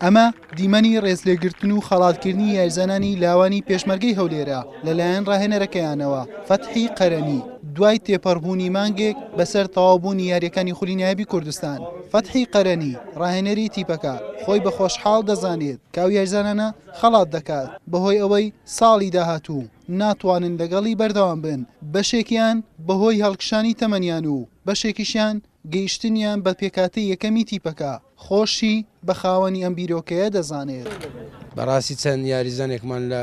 ئەمە دیمەنی ڕێزلێگرتن و خەڵاتکردنی یاریزانانی لاوانی پێشمەرگەی هەولێرە لەلایەن ڕاهێنەرەکەیانەوە فەتحی قەرەنی دوای تێپەڕبوونی مانگێک بەسەر تەواوبوونی یاریەکانی خولی نایابی کوردستان. فەتحی قەرەنی ڕاهێنەری تیپەکە خۆی بە خۆشحاڵ دەزانێت کە ئەو یاریزانانە خەڵات دەکات بەهۆی ئەوەی ساڵی داهاتوو ناتوانن لەگەڵی بەردەوام بن بەشێکیان بەهۆی هەڵکشانی تەمەنیان و بەشێکیشیان گەیشتنیان بە پێکهاتەی یەکەمی تیپەکە، خۆشی بە خاوەنی ئەم بیرۆکەیە دەزانێت. بەڕاستی چەند یاریزانێکمان لە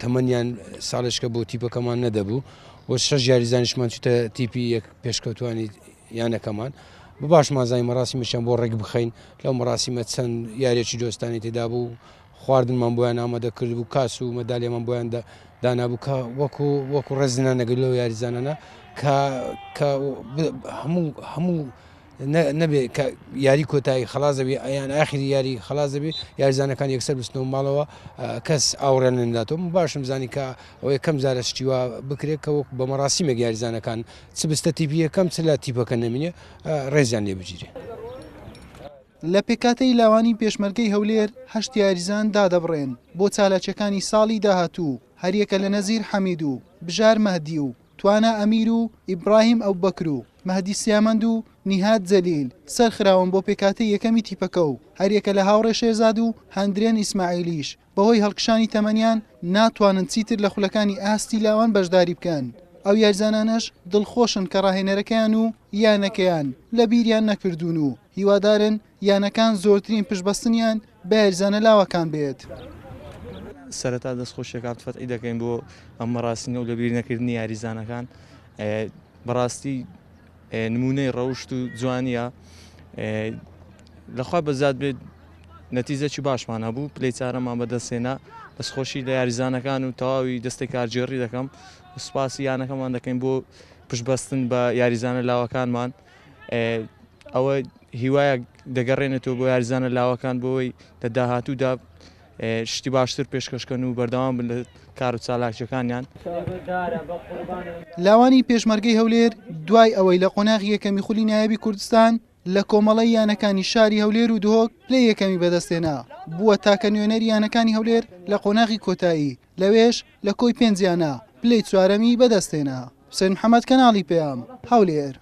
تەمەنیان ساڵێکە بۆ تیپەکەمان نەدەبوو و شەش یاریزانیشمان چوتە تیپی یەک پێشکەوتوانی یانەکەمان بە باشمان زانی مەراسیمێکیان بۆ ڕێک بخەین لەو مەراسیمە چەند یاریەکی دۆستانی تێدا بوو خواردنمان بۆیان ئامادە کردبوو کاس و مەدالیامان بۆیان دانابوو کە وەکو وەکو ڕێزلێنان نەگەل لەو یاریزانانە کە کە هەموو هەموو نەبێ کە یاری کۆتایی خلاص دەبی یان ئاخری یاری خلاص دەبی یاریزانەکان یەکسەر بچنەوە ماڵەوە کەس ئاوڕیان نەداتەوە من باشم زانی کە ئەوەیە کەم جارە شتی وا بکرێت کە وەک بە مەراسیمێک یاریزانەکان چ بستە تیپی یەکەم چ لە تیپەکە نەمینێ ڕێزیان لێ بگیرێ. لە پێکهاتەی لاوانی پێشمەرگەی هەولێر هەشت یاریزان دادەبڕێن بۆ چالاکیەکانی ساڵی داهاتوو، هەریەکە لە نەزیر حەمید و بژار مەهدی و توانا ئەمیر و ئیبراهیم ئەبوبەکر و مەهدی سیامەند و نیهاد جەلیل سەرخراون بۆ پێکهاتەی یەکەمی تیپەکە و هەریەکە لە هاوڕێ شێرزاد و هەندرێن ئیسماعیلیش بەهۆی هەڵکشانی تەمەنیان ناتوانن چیتر لە خولەکانی ئاستی لاوان بەشداری بکەن، ئەو یاریزانانەش دڵخۆشن کە راهێنەرەکەیان و یانەکەیان لەبیریان نەکردوون و هیوادارن یانەکان زۆرترین پشتبەستنیان بە یاریزانە لاوەکان بێت. سەرەتا دەستخۆشی کاک فەتحی دەکەین بۆ ئەم مەراسیمە و لەبیر نەکردنی یاریزانەکان بەڕاستی نمونەی ڕەوشت و جوانیە لەخوا بەزاد بێت نەتیجەکی باشمان هەبوو پلەی چارەمان بەدەستهێنا دەستخۆشی لە یاریزانەکان و تەواوی دەستەی کارگێڕی دەکەم سوپاسی یانەکەمان دەکەین بۆ پشتبەستن بە یاریزانە لاوەکانمان ئەوە هیوایەک دەگەڕێنێتەوە بۆ یاریزانە لاوەکان بۆی لە داهاتوودا شتی باشتر پێشکەشکەن و بەردەوام بن لە کار و چالاکیەکانیان. لاوانی پێشمەرگەی هەولێر دوای ئەوەی لە قۆناغی یەکەمی خولی نایابی کوردستان لە کۆمەڵەی یانەکانی شاری هەولێر و دهۆک پلەی یەکەمی بەدەستهێنا، بووە تاکە نوێنەری یانەکانی هەولێر لە قۆناغی کۆتایی، لەوێش لە کۆی پێنج یانە پلەی چوارەمی بەدەستهێنا. حوسێن محەمەد، کەناڵی پەیام، هەولێر.